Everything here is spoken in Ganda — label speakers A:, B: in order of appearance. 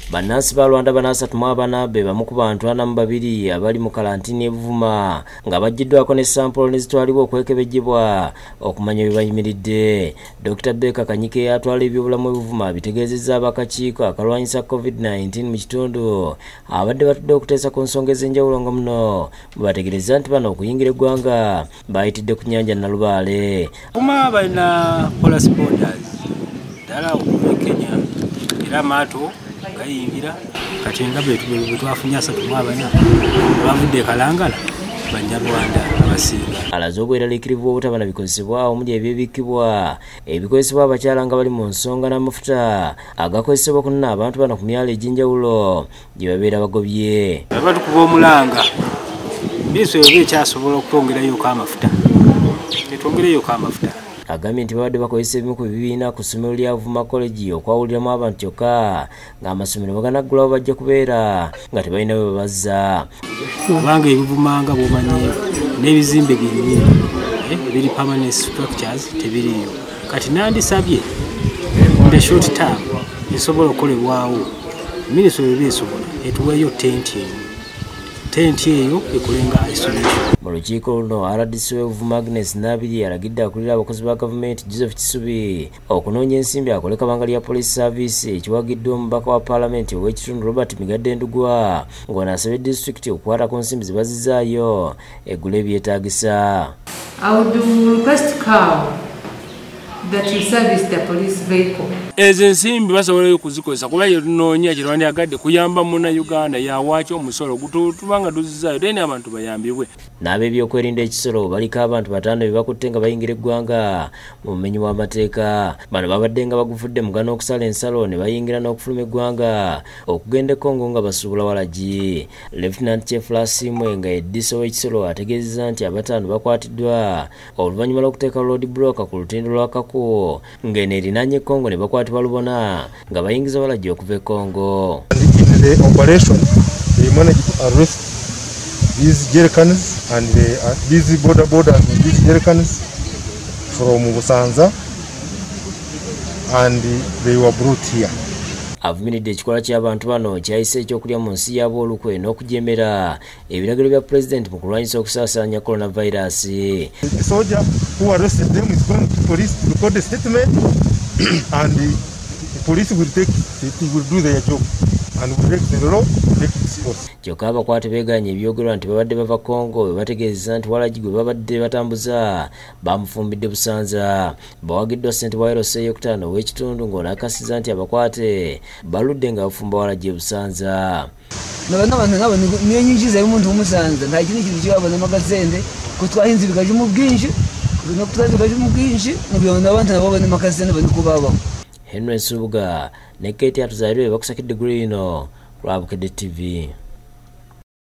A: Bannansi ba Rwanda bana 34 be bamu ku bantu 42 abali mu kalantini e Buvuma nga baggiddwako ne sampolo ne zitwalibwa okwekebejjebwa okumanya bye bayimiridde. Dr. Baker Kanyike atwala ebyobulamu e Buvuma bitegeezezza abakakiiko akalwanyisa COVID-19 mu kitundu abadde batudde okuteesa ku nsonga ez'enjawulo nga muno bategeereza nti bano okuyingira eggwanga bayitidde ku nnyanja Nalubaale.
B: Buvuma balina porous borders ddala okuva e Kenya era amaato gayingira kati nga bwe twafunye 34 bavudde Kalangala Bannarwanda abasinga.
A: Alaze obweraliikirivu obutaba na bikozesebwa omuli ebyebikkibwa ebikozesebwa abakyala nga bali mu nsonga n'amafuta agakozesebwa okunona abantu bano ku myalo egy'enjawulo gye babeera bagobye.
B: Batukuba omulanga minisitule oba ekyasobola okwongerayoko amafuta, tetwongereyoko amafuta.
A: Agambye nti babadde bakozesa ebimu ku bibiina ku ssomero lya Buvuma College okwawuliramu abantu kyokka ng'amasomero baganaggulawo bajja kubeera nga tebalina we babazza.
B: Kubanga ebivuma nga bw'omanyi n'ebizimbe byennyini ebiri permanent structures tebiriiyo. Kati nandisabye in the short term esobola okukolebwawo minisitule eba esobola etuweeyo tenti emu, tenti eyo ekolenga isolation.
A: Mu lukiiko luno RDC w'e Buvuma Agnes Nabiri alagidde akulira abakozi ba gavumenti Joseph Kisubi okunoonya ensimbi akole kabanga lya police service ekiwagiddwa omubaka wa paalamenti ow'ekitundu Robert Migadde Ndugwa ng'ono asabye disitulikiti okukwata ku nsimbi ze bazizzaayo eggule ebyetaagisa.
C: I would request CAO that you service the police vehicle.
D: Ezo ensimbi basobola okuzikozesa kuba ye tunoonya kye twandyagadde kuyamba munnayuganda yawaaki omusolo tubanga tuzzaayo then abantu bayambibwe.
A: N'ab'ebyokwerinda ekisolo baliko abantu 5 be bakutte nga bayingira eggwanga mu bumenyi bw'amateeka. Bano babadde nga bagufudde mugano okusala ensalo ne bayingira n'okufuluma eggwanga okugenda e Congo nga basuubula walagi. Lieutenant Chief Lasimwe nga eddiso w'ekisolo ategeezezza nti abataano bakwatiddwa oluvannyuma lw'okuteeka road block ku lutindo lwa Kakuo ng'eno erinaanye Congo ne bakwatibwa lubona nga bayingiza walagi okuva e Congo.
E: In the operation, they managed to arrest these jerrycans and these borders with these jerrycans from Busanza, and they were brought here.
A: Avumiridde ekikolwa ky'abantu bano kyayise ekyokulya mu nsi yaabwe olukwe n'okujemera ebiragiro bya pulezidenti mu kulwanyisa okusaasaanya coronavirus.
E: The soldier who arrested them is going to police to record a statement and the police will take it, will do their job and will take the law, take its course.
A: Kyokka abakwate beegaanye ebyogerwa nti babadde bava Congo bwe bategeeza nti walagi gwe babadde batambuza bamufumbidde Busanza. Bawagiddwa ssentebe wa LC ey'okutaano ow'ekitundu ng'ono akasiza nti abakwate baludde nga bafumba walagi e Busanza.
F: N'abantu niyo nyinjiza y'omuntu w'Umusanza nta kindi kintu kibabonamo akasente ko twahinze ibigaju mu bwinshi no twahinze ibigaju mu bwinshi kugira ngo n'abantu nabo babonemo akasente bari kubabaho.
A: Henry Nsubuga ne Kate Atuzairwe bakusakidde Green lwa Bukedde TV.